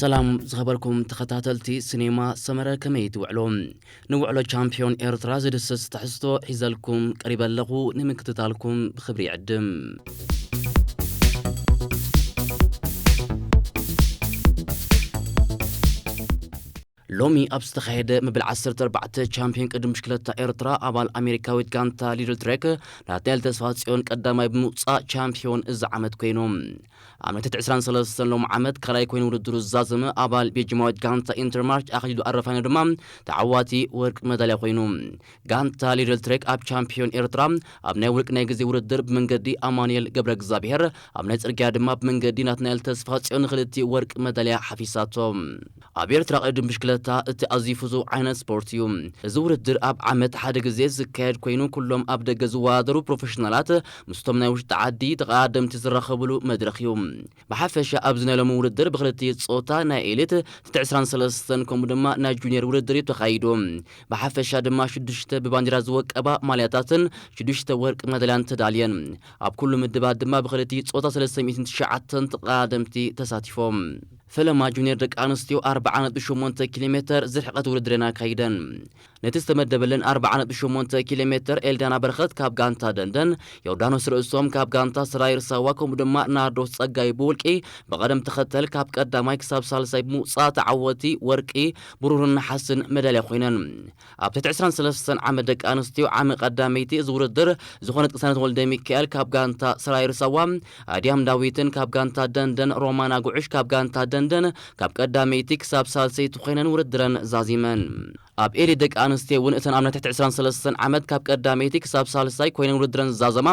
ሰላም ዝኸበርኩም ተኸታተልቲ ሲኔማ ሰመረ፣ ከመይ ትውዕሉ? ንውዕሎ ቻምፒዮን ኤርትራ ዝድስስ ትሕዝቶ ሒዘልኩም ቀሪበ ኣለኹ፣ ንምክትታልኩም ብኽብሪ ይዕድም። ሎሚ ኣብ ዝተኻየደ መበል ዓሰርተ ኣርባዕተ ቻምፒዮን ቅድድም ብሽክለታ ኤርትራ፣ ኣባል ኣሜሪካዊት ጋንታ ሊድል ትሬክ ናትናኤል ተስፋጽዮን ቀዳማይ ብምውጻእ ቻምፒዮን እዚ ዓመት ኮይኑ። ኣብ ናይ ትሕቲ ዕስራን ሰለስተን ሎም ዓመት ካልኣይ ኮይኑ ውድድሩ ዝዛዘመ ኣባል ቤልጅማዊት ጋንታ ኢንተርማርች ኣኽሊሉ ኣረፋይነ ድማ ተዓዋቲ ወርቂ መዳልያ ኮይኑ። ጋንታ ሊድል ትሬክ ኣብ ቻምፒዮን ኤርትራ ኣብ ናይ ውልቂ ናይ ግዜ ውድድር ብመንገዲ ኣማኑኤል ገብረ እግዚኣብሔር፣ ኣብ ናይ ጽርግያ ድማ ብመንገዲ ናትናኤል ተስፋጽዮን ንኽልቲኡ ወርቂ መዳልያ ሓፊሳቶ። ኣብ ኤርትራ ቅድድም ብሽክለታ እቲ ኣዝዩ ፍዙው ዓይነት ስፖርት እዩ። እዚ ውድድር ኣብ ዓመት ሓደ ግዜ ዝካየድ ኮይኑ፣ ኩሎም ኣብ ደገ ዝወዳደሩ ፕሮፌሽናላት ምስቶም ናይ ውሽጢ ዓዲ ተቐዳደምቲ ዝራኸብሉ መድረኽ እዩ። ብሓፈሻ ኣብዚ ናይ ሎሚ ውድድር ብክልቲኡ ጾታ ናይ ኤሊት፣ ትሕቲ ዕስራን ሰለስተን ከምኡ ድማ ናይ ጁኒየር ውድድር እዩ ተኻይዱ። ብሓፈሻ ድማ ሽዱሽተ ብባንዲራ ዝወቀባ ማልያታትን ሽዱሽተ ወርቂ መዳልያን ተዳልየን። ኣብ ኩሉ ምድባት ድማ ብክልቲኡ ጾታ ሰለስተ ሚእትን ትሽዓተን ተቐዳደምቲ ተሳቲፎም። ፈለማ ጁኒየር ደቂ ኣንስትዮ ኣርብዓ ነጥቢ ሸሞንተ ኪሎ ሜተር ዝርሕቀት ውድድረን ኣካይደን። ነቲ ዝተመደበለን ኣርብዓ ነጥቢ ሸሞንተ ኪሎ ሜተር ኤልዳና በረኸት ካብ ጋንታ ደንደን፣ ዮርዳኖስ ርእሶም ካብ ጋንታ ሰራይር ሳዋ ከምኡ ድማ ናርዶስ ጸጋይ ብውልቂ ብቐደም ተኸተል ካብ ቀዳማይ ክሳብ ሳልሳይ ብምውጻእ ተዓወቲ ወርቂ፣ ብሩርን ነሓስን መዳልያ ኮይነን። ኣብ ትሕቲ ዕስራን ሰለስተን ዓመት ደቂ ኣንስትዮ ዓሚ ቀዳመይቲ እዚ ውድድር ዝኾነት ቅሳነት ወልደ ሚካኤል ካብ ጋንታ ሰራይር ሳዋ፣ ኣድያም ዳዊትን ካብ ጋንታ ደንደን፣ ሮማና ጉዕሽ ካብ ጋንታ ደንደን ካብ ቀዳመይቲ ክሳብ ሳልሰይቲ ኮይነን ውድድረን ዛዚመን። ኣብ ኤሊት ደቂ ኣንስትዮ እውን እተን ኣብ ናይ ትሕቲ ዕስራን ሰለስተን ዓመት ካብ ቀዳመይቲ ክሳብ ሳልሳይ ኮይነን ውድድረን ዝዛዘማ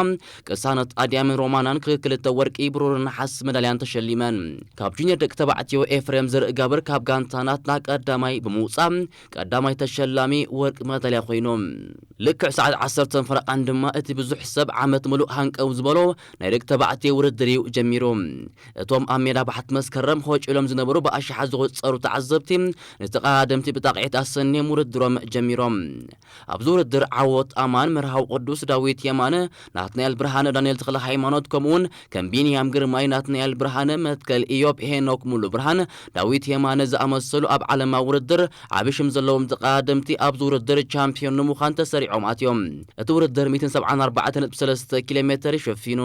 ቅሳነት ኣድያምን ሮማናን ክልተ ወርቂ፣ ብሩርን ነሓስ መዳልያን ተሸሊመን። ካብ ጁኒየር ደቂ ተባዕትዮ ኤፍሬም ዘርእጋብር ካብ ጋንታ ናትና ቀዳማይ ብምውጻእ ቀዳማይ ተሸላሚ ወርቂ መዳልያ ኮይኑ። ልክዕ ሰዓት ዓሰርተ ፈረቓን ድማ እቲ ብዙሕ ሰብ ዓመት ምሉእ ሃንቀው ዝበሎ ናይ ደቂ ተባዕትዮ ውድድር እዩ ጀሚሩ። እቶም ኣብ ሜዳ ባሕቲ መስከረም ሆጭ ኢሎም ዝነበሩ ብኣሽሓት ዝቑጸሩ ተዓዘብቲ ንተቐዳደምቲ ብጣቕዒት ኣሰንዮም ውድድሮም ጀሚሮም። ኣብዚ ውድድር ዓወት ኣማን፣ መርሃዊ ቅዱስ፣ ዳዊት የማነ፣ ናትናኤል ብርሃነ፣ ዳንኤል ተኽለ ሃይማኖት ከምኡውን ከም ቢንያም ግርማይ፣ ናትናኤል ብርሃነ፣ መትከል ኢዮብ፣ ሄኖክ ሙሉ ብርሃን፣ ዳዊት የማነ ዝኣመሰሉ ኣብ ዓለማዊ ውድድር ዓቢ ሽም ዘለዎም ተቐዳደምቲ ኣብዚ ውድድር ቻምፒዮን ንምዃን ተሰሪዖም ኣትዮም። እቲ ውድድር ሚእትን ሰብዓን ኣርባዕተ ነጥቢ ሰለስተ ኪሎ ሜተር ይሸፊኑ።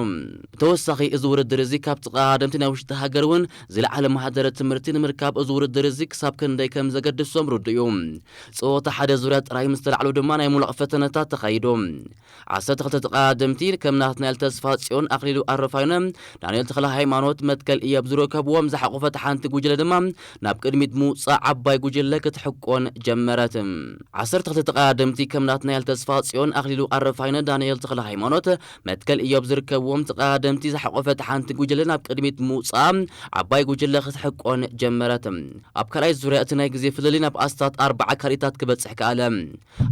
ብተወሳኺ እዚ ውድድር እዚ ካብ ተቐዳደምቲ ናይ ውሽጢ ሃገር እውን ዝለዓለ ማህደረ ትምህርቲ ንምርካብ እዚ ውድድር እዚ ክሳብ ክንደይ ከም ዘገድሶም ርዱእ እዩ። ጸወታ ሓደ ዙርያ ጥራይ ምስ ተላዕሉ ድማ ናይ ሙላቕ ፈተነታት ተኻይዱ። ዓሰርተ ክልተ ተቐዳደምቲ ከም ናትናኤል ተስፋ ጽዮን፣ ኣኽሊሉ ኣረፋይነ፣ ዳንኤል ተኽለ ሃይማኖት፣ መትከል እዮብ ዝርከብዎም ዝሓቆፈት ሓንቲ ጉጅለ ድማ ናብ ቅድሚት ምውጻእ ዓባይ ጉጅለ ክትሕቆን ጀመረት። ዓሰርተ ክልተ ተቐዳደምቲ ከም ናትናኤል ተስፋ ጽዮን፣ ኣኽሊሉ ኣረፋይነ፣ ዳንኤል ተኽለ ሃይማኖት፣ መትከል እዮብ ዝርከብዎም ተቐዳደምቲ ዝሓቆፈት ሓንቲ ጉጅለ ናብ ቅድሚት ምውጻእ ዓባይ ጉጅለ ክትሕቆን ጀመረት። ኣብ ካልኣይ ዙርያ እቲ ናይ ግዜ ፍልልይ ናብ ኣስታት ኣርባዓ ካልኢታት ክበጽሕ ከኣለ።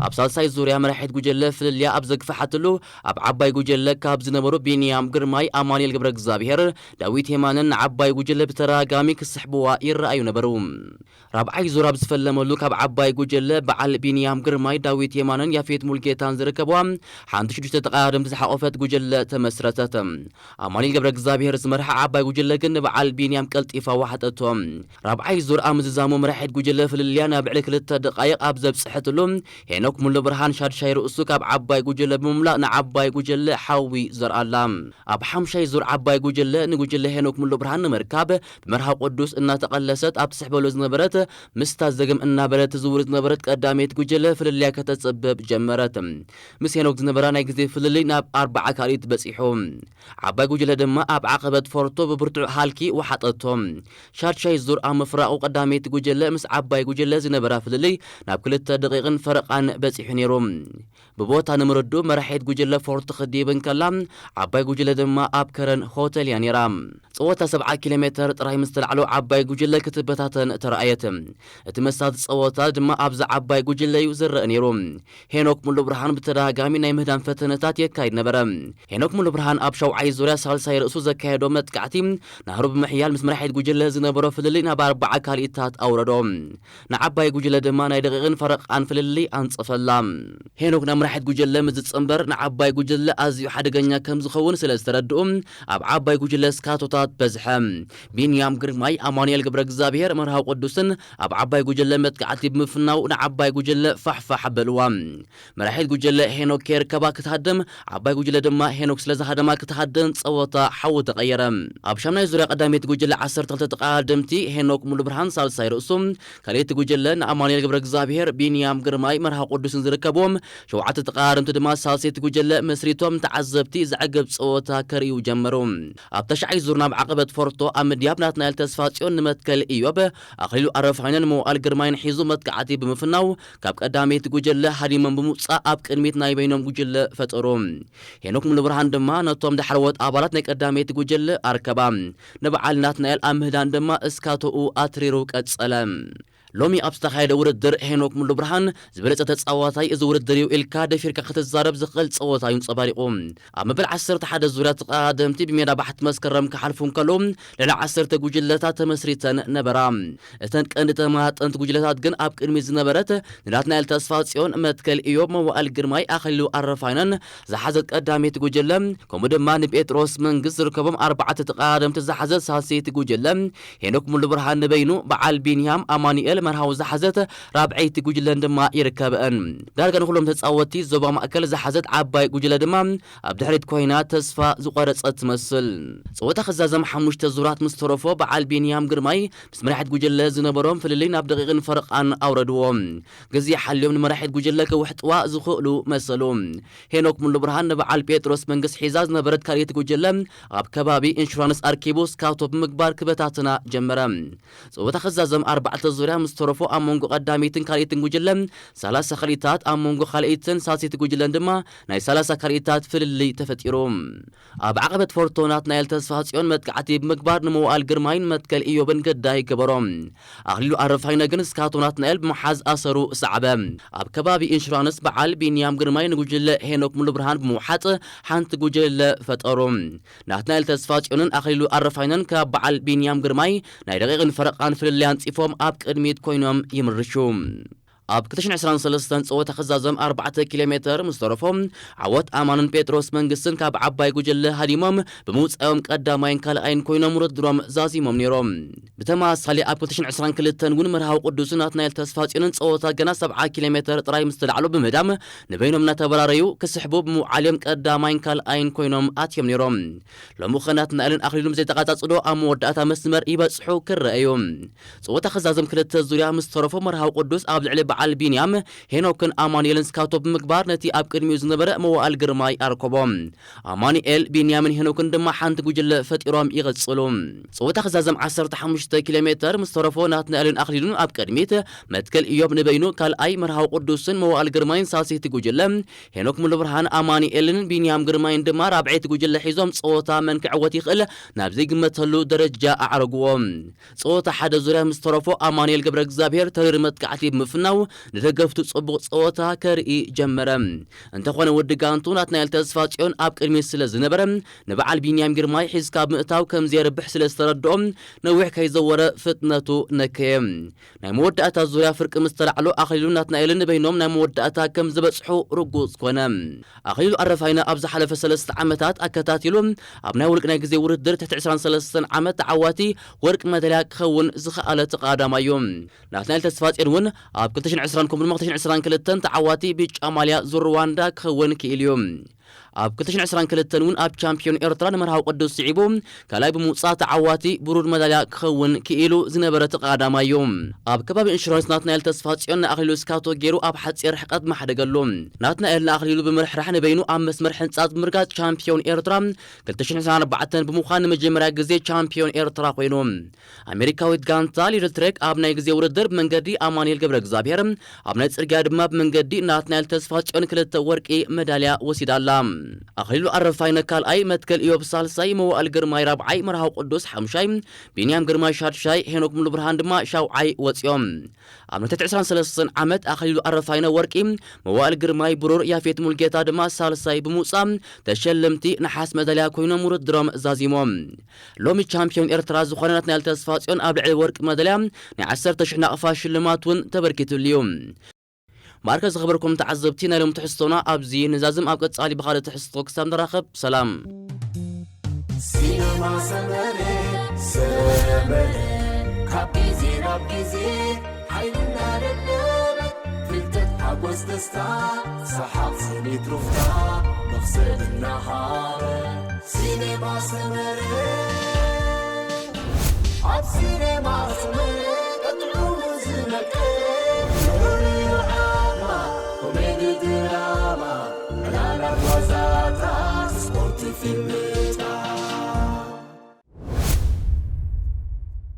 ኣብ ሳልሳይ ዙርያ መራሒት ጉጀለ ፍልልያ ኣብ ዘግፍሓትሉ፣ ኣብ ዓባይ ጉጀለ ካብ ዝነበሩ ቢንያም ግርማይ፣ ኣማኑኤል ገብረ እግዚኣብሔር፣ ዳዊት የማነን ንዓባይ ጉጀለ ብተደጋጋሚ ክስሕብዋ ይረኣዩ ነበሩ። ራብዓይ ዙር ኣብ ዝፈለመሉ ካብ ዓባይ ጉጀለ በዓል ቢንያም ግርማይ፣ ዳዊት የማነን ያፌት ሙልጌታን ዝርከብዋ ሓንቲ ሽዱሽተ ተቐዳደምቲ ዝሓቖፈት ጉጀለ ተመስረተት። ኣማኑኤል ገብረ እግዚኣብሔር ዝመርሓ ዓባይ ጉጀለ ግን ንበዓል ቢንያም ቀልጢፋ ዋሕጠቶ። ራብዓይ ዙር ኣብ ምዝዛሙ መራሒት ጉጅለ ፍልልያ ናብ ልዕሊ ክልተ ደቓይቕ ኣብ ዘብጽሐትሉ፣ ሄኖክ ሙሉ ብርሃን ሻድሻይ ርእሱ ካብ ዓባይ ጉጅለ ብምምላእ ንዓባይ ጉጅለ ሓዊ ዘርኣላ። ኣብ ሓምሻይ ዙር ዓባይ ጉጅለ ንጉጅለ ሄኖክ ሙሉ ብርሃን ንምርካብ ብመርሃዊ ቅዱስ እናተቐለሰት ኣብ ትስሕበሉ ዝነበረት፣ ምስታ ዘገም እናበለት ትዝውር ዝነበረት ቀዳመይቲ ጉጅለ ፍልልያ ከተጽብብ ጀመረት። ምስ ሄኖክ ዝነበራ ናይ ግዜ ፍልልይ ናብ ኣርባዓ ካልኢት በጺሑ። ዓባይ ጉጅለ ድማ ኣብ ዓቐበት ፎርቶ ብብርቱዕ ሃልኪ ወሓጠቶ። ሻድሻይ ዙር ኣብ ምፍራቑ ቀዳመይቲ ጉጅለ ምስ ዓባይ ጉጅለ ዝነበራ ፍልልይ ናብ ክልተ ደቂቕን ፈረቓን በጺሑ ነይሩ። ብቦታ ንምርድኡ መራሒት ጉጅለ ፎርቶ ክዲብ እንከላ፣ ዓባይ ጉጅለ ድማ ኣብ ከረን ሆተል እያ ነይራ። ጸወታ ሰብዓ ኪሎ ሜተር ጥራይ ምስ ተላዕሎ ዓባይ ጉጅለ ክትበታተን ተራእየት። እቲ መሳጢ ጸወታ ድማ ኣብዚ ዓባይ ጉጅለ እዩ ዝረአ ነይሩ። ሄኖክ ሙሉ ብርሃን ብተደጋጋሚ ናይ ምህዳን ፈተነታት የካይድ ነበረ። ሄኖክ ሙሉ ብርሃን ኣብ ሸውዓይ ዙርያ ሳልሳይ ርእሱ ዘካየዶ መጥቃዕቲ ናህሩ ብምሕያል ምስ መራሒት ጉጅለ ዝነበሮ ፍልልይ ናብ ኣርባዓ ካልኢታት ኣውረዶ። ንዓባይ ጉጅለ ድማ ናይ ደቂ ደቂቕን ፈረቓን ፍልልይ ኣንጸፈላ። ሄኖክ ናብ መራሒት ጉጅለ ምስ ዝጽንበር ንዓባይ ጉጅለ ኣዝዩ ሓደገኛ ከም ዝኸውን ስለ ዝተረድኡ ኣብ ዓባይ ጉጅለ ስካቶታት በዝሐ። ቢንያም ግርማይ፣ ኣማኑኤል ገብረ እግዚኣብሔር፣ መርሃዊ ቅዱስን ኣብ ዓባይ ጉጅለ መጥቃዕቲ ብምፍናው ንዓባይ ጉጅለ ፋሕፋሕ ኣበልዋ። መራሒት ጉጅለ ሄኖክ ከይርከባ ክትሃድም ዓባይ ጉጅለ ድማ ሄኖክ ስለ ዝሃደማ ክትሃድም ጸወታ ሓዊ ተቐየረ። ኣብ ሻምናይ ዙርያ ቀዳመይቲ ጉጅለ ዓሰርተ ክልተ ተቐዳደምቲ ሄኖክ ሙሉብርሃን ሳልሳይ ርእሱ፣ ካልኣይቲ ጉጅለ ንኣማኑኤል ገብረ እግዚኣብሔር፣ ቢንያም ግርማይ፣ መርሃዊ ቅዱስን ዝርከብዎም ሸውዓተ ተቐዳደምቲ ድማ ሳልሰይቲ ጉጅለ መስሪቶም ተዓዘብቲ ዘዕግብ ጸወታ ከርእዩ ጀመሩ። ኣብ ተሽዓይ ዙር ናብ ዓቐበት ፎርቶ ኣብ ምድያብ ናትናኤል ተስፋጽዮን ንመትከል ኢዮብ፣ ኣኽሊሉ ኣረፋይነን መዋእል ግርማይን ሒዙ መጥቃዕቲ ብምፍናው ካብ ቀዳመይቲ ጉጅለ ሃዲሞም ብምውጻእ ኣብ ቅድሚት ናይ በይኖም ጉጅለ ፈጠሩ። ሄኖክ ሙሉብርሃን ድማ ነቶም ዳሕረዎት ኣባላት ናይ ቀዳመይቲ ጉጅለ ኣርከባ። ንበዓል ናትናኤል ኣብ ምህዳን ድማ እስካቶኡ ኣትሪሩ ቀጸለ። ሎሚ ኣብ ዝተኻየደ ውድድር ሄኖክ ሙሉብርሃን ዝበለጸ ተጻዋታይ እዚ ውድድር እዩ ኢልካ ደፊርካ ክትዛረብ ዝኽእል ጸወታ እዩ ኣንጸባሪቑ። ኣብ መበል ዓሰርተ ሓደ ዙርያ ተቐዳደምቲ ብሜዳ ባሕቲ መስከረም ክሓልፉ እንከለዉ ልዕሊ ዓሰርተ ጉጅለታት ተመስሪተን ነበራ። እተን ቀንዲ ተመሃጠንቲ ጉጅለታት ግን ኣብ ቅድሚት ዝነበረት ንናትናኤል ተስፋጽዮን፣ መትከል ኢዮብ፣ መዋእል ግርማይ፣ ኣኽሊሉ ኣረፋይነን ዝሓዘት ቀዳመይቲ ጉጅለ፣ ከምኡ ድማ ንጴጥሮስ መንግስት ዝርከቦም ኣርባዕተ ተቐዳደምቲ ዝሓዘት ሳልሰይቲ ጉጅለ፣ ሄኖክ ሙሉብርሃን ንበይኑ፣ በዓል ቢንያም ኣማኑኤል መርሃዊ ዝሓዘት ራብዐይቲ ጉጅለን ድማ ይርከበን። ዳርጋ ንኩሎም ተጻወትቲ ዞባ ማእከል ዝሓዘት ዓባይ ጉጅለ ድማ ኣብ ድሕሪት ኮይና ተስፋ ዝቖረጸት ትመስል። ጸወታ ክዛዘም ሓሙሽተ ዙራት ምስ ተረፎ በዓል ቢንያም ግርማይ ምስ መራሒት ጉጅለ ዝነበሮም ፍልልይ ናብ ደቂቕን ፈረቓን ኣውረድዎ። ግዜ ሓልዮም ንመራሒት ጉጅለ ክውሕጥዋ ዝኽእሉ መሰሉ። ሄኖክ ሙሉብርሃን ንበዓል ጴጥሮስ መንግስት ሒዛ ዝነበረት ካልኣይቲ ጉጅለ ኣብ ከባቢ ኢንሹራንስ ኣርኪቡ ስካቶ ብምግባር ክበታትና ጀመረ። ጸወታ ክዛዘም ኣርባዕተ ዙርያ ምስ ተረፎ ኣብ መንጎ ቀዳመይትን ካልኣይትን ጉጅለ ሰላሳ ካልኢታት፣ ኣብ መንጎ ካልኣይትን ሳልሰይቲ ጉጅለን ድማ ናይ ሰላሳ ካልኢታት ፍልልይ ተፈጢሩ። ኣብ ዓቐበት ፎርቶ ናትናኤል ተስፋጽዮን መጥቃዕቲ ብምግባር ንመዋእል ግርማይን መትከል ኢዮብን ግዳይ ገበሮ። ኣኽሊሉ ኣረፋይነ ግን ስካቶ ናትናኤል ብምሓዝ ኣሰሩ ሰዓበ። ኣብ ከባቢ ኢንሹራንስ በዓል ቢንያም ግርማይ ንጉጅለ ሄኖክ ሙሉብርሃን ብምውሓጥ ሓንቲ ጉጅለ ፈጠሩ። ናትናኤል ተስፋጽዮንን ኣኽሊሉ ኣረፋይነን ካብ በዓል ቢንያም ግርማይ ናይ ደቂቕን ፈረቓን ፍልልይ ኣንጺፎም ኣብ ቅድሚት ኮይኖም ይምርሹ። ኣብ ክልተ ሽሕን ዕስራን ሰለስተን ጸወታ ክዛዘም ኣርባዕተ ኪሎ ሜተር ምስ ተረፎ ዓወት ኣማንን ጴጥሮስ መንግስትን ካብ ዓባይ ጉጅለ ሃዲሞም ብምውጻኦም ቀዳማይን ካልኣይን ኮይኖም ውድድሮም ዛዚሞም ነይሮም። ብተመሳሳሊ ኣብ ክልተ ሽሕን ዕስራን ክልተን እውን መርሃዊ ቅዱስን ናትናኤል ተስፋጽዮንን ጸወታ ገና ሰብዓ ኪሎ ሜተር ጥራይ ምስ ተላዕሉ ብምህዳም ንበይኖም እናተበራረዩ ክስሕቡ ብምውዓል እዮም ቀዳማይን ካልኣይን ኮይኖም ኣትዮም ነይሮም። ሎሚ ኸ ናትናኤልን ኣኽሊሉን ብዘይተቓጻጽዶ ኣብ መወዳእታ መስመር ይበጽሑ ክረኣዩ። ጸወታ ክዛዘም ክልተ ዙርያ ምስ ተረፎ መርሃዊ ቅዱስ ኣብ ልዕሊ በዓል ቢንያም፣ ሄኖክን ኣማኑኤልን ስካቶ ብምግባር ነቲ ኣብ ቅድሚኡ ዝነበረ መዋእል ግርማይ ኣርከቦ። ኣማኑኤል፣ ቢንያምን ሄኖክን ድማ ሓንቲ ጉጅለ ፈጢሮም ይቕጽሉ። ጸወታ ክዛዘም ዓሰርተ ሓሙሽተ ኪሎ ሜተር ምስ ተረፎ ናትናኤልን ኣኽሊሉን ኣብ ቅድሚት፣ መትከል ኢዮብ ንበይኑ ካልኣይ፣ መርሃዊ ቅዱስን መዋእል ግርማይን ሳልሰይቲ ጉጅለ፣ ሄኖክ ሙሉብርሃን፣ ኣማኑኤልን ቢንያም ግርማይን ድማ ራብዐይቲ ጉጅለ ሒዞም ጸወታ መን ክዕወት ይኽእል ናብ ዘይግመተሉ ደረጃ ኣዕረግዎ። ጸወታ ሓደ ዙርያ ምስ ተረፎ ኣማኑኤል ገብረ እግዚኣብሔር ተሪር መጥቃዕቲ ብምፍናው ንደገፍቱ ጽቡቕ ጸወታ ከርኢ ጀመረ። እንተኾነ ወዲ ጋንቱ ናትናኤል ተስፋጽዮን ኣብ ቅድሚት ስለ ዝነበረ ንበዓል ቢንያም ግርማይ ሒዝካ ብምእታው ከም ዘየርብሕ ስለ ዝተረድኦ ነዊሕ ከይዘወረ ፍጥነቱ ነከየ። ናይ መወዳእታ ዙርያ ፍርቂ ምስ ተላዕሎ ኣኽሊሉን ናትናኤልን ንበይኖም ናይ መወዳእታ ከም ዝበጽሑ ርጉጽ ኮነ። ኣኽሊሉ ኣረፋይነ ኣብ ዝሓለፈ ሰለስተ ዓመታት ኣከታቲሉ ኣብ ናይ ውልቂ ናይ ግዜ ውድድር ትሕቲ ዕስራን ሰለስተን ዓመት ተዓዋቲ ወርቂ መዳልያ ክኸውን ዝኸኣለ ተቐዳዳማይ እዩ። ናትናኤል ተስፋጽዮን እውን ኣብ ክልተ ሽሕን ዕስራን ከምኡ ድማ ክልተ ሽሕን ዕስራን ክልተን ተዓዋቲ ብጫ ማልያ ዙር ሩዋንዳ ክኸውን ክኢሉ እዩ። ኣብ ክልተ ሽሕን ዕስራን ክልተን እውን ኣብ ቻምፒዮን ኤርትራ ንመርሃዊ ቅዱስ ስዒቡ ካልኣይ ብምውጻእ ተዓዋቲ ብሩር መዳልያ ክኸውን ክኢሉ ዝነበረ ተቐዳዳማይ እዩ። ኣብ ከባቢ ኢንሹራንስ ናትናኤል ተስፋጽዮን ንኣኽሊሉ ስካቶ ገይሩ ኣብ ሓጺር ርሕቀት ማሕደገሉ። ናትናኤል ንኣኽሊሉ ብምርሕራሕ ንበይኑ ኣብ መስመር ሕንጻጽ ብምርጋጽ ቻምፒዮን ኤርትራ ክልተ ሽሕን ዕስራን ኣርባዕተን ብምዃን ንመጀመርያ ግዜ ቻምፒዮን ኤርትራ ኮይኑ። ኣሜሪካዊት ጋንታ ሊድል ትሬክ ኣብ ናይ ግዜ ውድድር ብመንገዲ ኣማኑኤል ገብረ እግዚኣብሔር፣ ኣብ ናይ ጽርግያ ድማ ብመንገዲ ናትናኤል ተስፋጽዮን ክልተ ወርቂ መዳልያ ወሲዳ ኣላ። ኣኽሊሉ ኣረፋይነ ካልኣይ፣ መትከል ኢዮብ ሳልሳይ፣ መዋእል ግርማይ ራብዓይ፣ መርሃዊ ቅዱስ ሓሙሻይ፣ ቢንያም ግርማይ ሻድሻይ፣ ሄኖክ ሙሉ ብርሃን ድማ ሻውዓይ ወፂኦም። ኣብ ነተት ዕስራን ሰለስተን ዓመት ኣኽሊሉ ኣረፋይነ ወርቂ፣ መዋእል ግርማይ ብሩር፣ ያፌት ሙልጌታ ድማ ሳልሳይ ብምውፃእ ተሸለምቲ ነሓስ መዳልያ ኮይኖም ውድድሮም ዛዚሞም። ሎሚ ቻምፒዮን ኤርትራ ዝኾነ ናትናኤል ተስፋጽዮን ኣብ ልዕሊ ወርቂ መዳልያ ናይ ዓሰርተ ሽሕ ናቕፋ ሽልማት እውን ተበርኪትሉ እዩ። ማርከ ዝኸበርኩም ተዓዘብቲ ናይ ሎም ትሕዝቶና ኣብዚ ንዛዝም ኣብ ቀጻሊ ብኻልእ ትሕዝቶ ክሳብ ንራኸብ ሰላም። ሲነማ ሰመረ ሰመረ ካብ ግዜ ናብ ግዜ ሓይልና ደለበ ፍልጠት ሓጎስ ደስታ ሰሓቕ ስኒት ሩፍታ መኽሰብ እናሃበ ሲነማ ሰመረ ኣብ ሲነማ ሰመረ ቀጥዑ ዝነቀ ፍሉይ ዓማ ኮሜዲ ድራማ ዕላላት ዋዛታት ስፖርት ፊልም